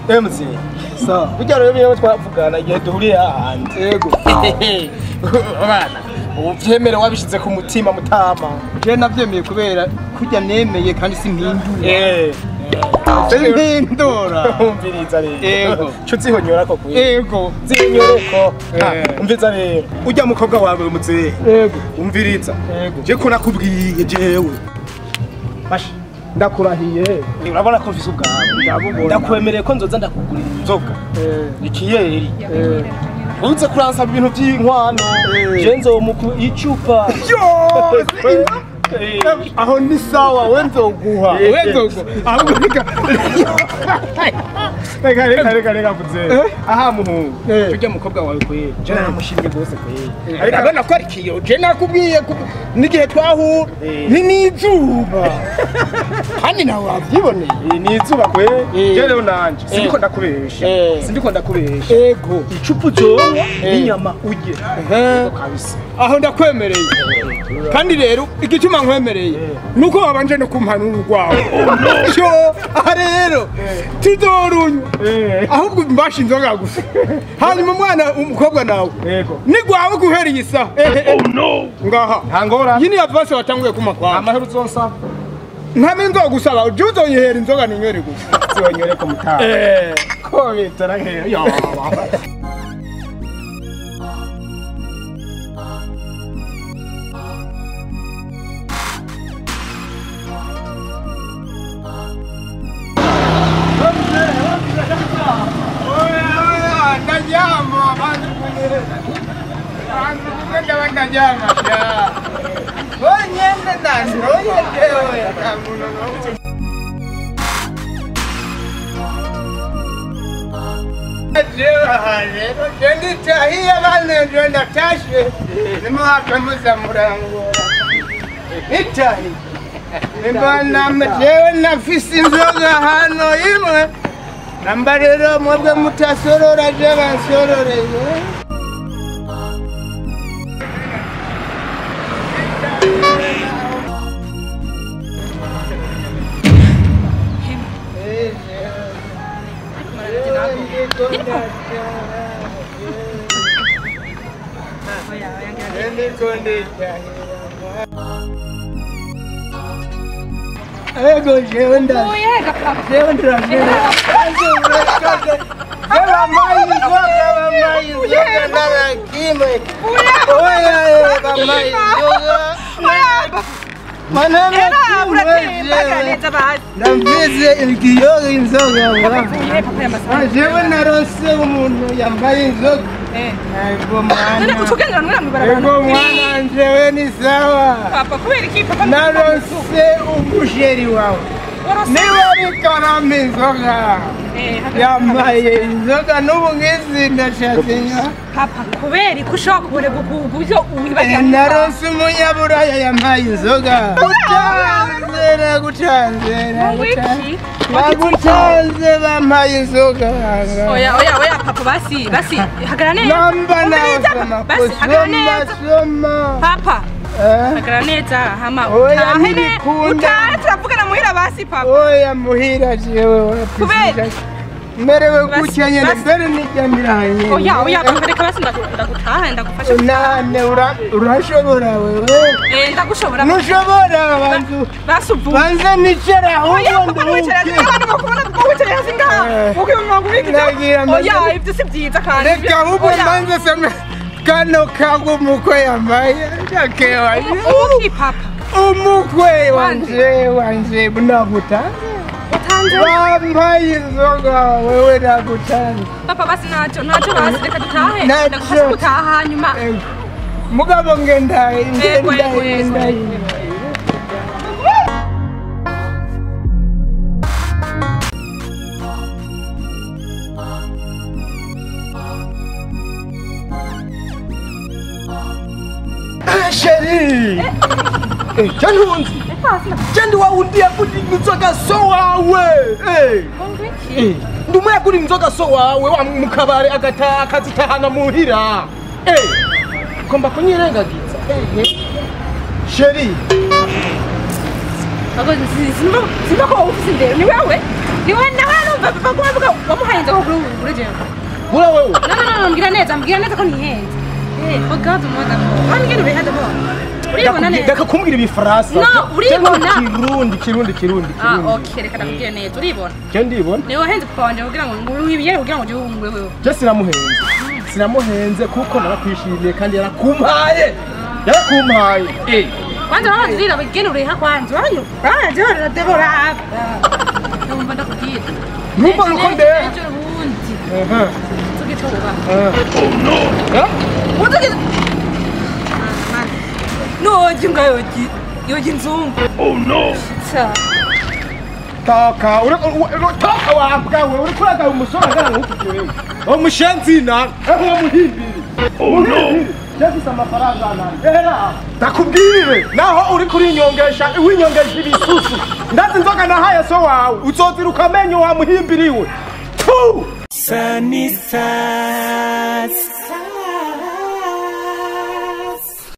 MC sawa burya rero bimwe twavugana igihe duhuriye ahandi yego abana uvyemere wabishize ku mutima mutama je navyemeye kubera kurya nemeye kandi simpindura simpindura umviriza rero yego cyo zihonyora ko kuye yego zihonyoreko umviriza rero urya mukobwa wawe muzehe yego umviriza yego je ko nakubwiye jewe basha ndakurahiye urabona ko mfise ubwawe ndakwemereye ko nzoza ndakugurira inzoga ikiyeri uze kuransaba ibintu by'inkwano je nzomuku icupa aho ni sawa we nzoguha we nzoguha ahubwo reka reka reka reka reka kuze aha muhungu tujya mukobwa wawe kweri je namushimye gose kweri ariko abona ko ari kiyo je nakubwiye n'igihe twahura ni n'izuba kandi nawe wabyiboneye ni izuba kweri je rero nanje sindiko ndakubesha sindiko ndakubesha ego icupa uzonywa n'inyama urye kabisa aho ndakwemereye kandi rero igituma nkwemereye nuko wabanje no kumpanura urwawe yo aha rero tuzorunywa ahubwo mbasha inzoga gusa hanyuma umwana umukobwa nawe nigwawe guhera iyi saha ngaha nta ngorane iyi ni avance watanguye kuma kwawe amahera uzonsaba nta nzogusaba uje uzonyihera inzoga ninywere gusa zonyore ko mutaha ko bitara nkero yo Nafise inzoga hano imwe namba rero mwebwe mutasorora je bansororeye Ego jewe ndamvize ikiyoga inzoga jewe narose umuntu yambaye inzoga ego mwana njewe ni sawa narose umusheri wawe niba bikarama inzoga yambaye inzoga n'ubu ngizi ndashatse papa kubera ko ushobora kuborega uburyo wibagira narose umunyaburaya yambaye inzoga gutanze nagutanze bampaye inzoga oya oya oya papa basi basi hagarara neza namba nawe basi hagarara neza papa hagarara neza hama utahe utahe turavugana muhira basi papa oya muhira jewe kubera merewe gutya nyene mbere nijyamiranye oya oya papa reka basi ndagutaha ndagufasha nane urashobora wewe ndagushobora ntushobora banzu basi ubu banza nicara ahubwo nduhuke abantu bakubona kuko wicaye hasi ngaha oya ibyo si byiza kandi reka ahubwo mbanze seme kano kago umukwe yambaye akewa uki papa umukwe wanje wanje nagutanze bambaye inzoga wewe nagutanze papa basi ntacyo ntacyo basi reka dutahe ndagufasha gutaha hanyuma mugabo ngendaye ngendaye ngendaye Sheri janhunzi jendi wawundi yakuri inzoga so wawe ndumwe yakuri inzoga so wawe wa mukabare agataha akazitahana muhira komba kunyirengagiza Sheri Simba ko ufise indero ni wewe ni wewe nawe numva papa ko wamuhaye neza mbwira neza ko ntihenze. Eh, regarde moi d'abord. Urabona ingene ureha d'abord. Uribona neza. Ndeka kumbwira ibifaransa. No, uribona. Kirundi kirundi kirundi Ah, kirundi. okay, reka ndakubwire neza. Uribona. Je ndibona. Niwe wahenze papa wanje kugira ngo wibiyere kugira ngo uje wungwe wewe. Je sinamuhenze. Sinamuhenze kuko narakwishimiye kandi yarakumpaye. Yarakumpaye. Eh. Kwanza urabona zira bigene ureha kwanza. Urabona? Urabona je uradebora. Ndumva ndakubwira. Numva uko ndeha. Ejo bundi. Aha. Tugitora. Oh no. Eh? Utugize. Noji nga yoji. Yoji nzungu. Oh no! Sa. Taka, uri toka wambwa we, uri kuraga umusore angana nk'uku wewe. Umushenzi na, eho muhimbiri. Oh no! Jefise amafaranga nani. Era. Ndakubwire, naho uri kurinyongesha, winyongesha ibisusu. Ndazi inzoga nahaye so wawe, uzoziruka amenyo wa muhimbiriwe. Tu! Sunny side.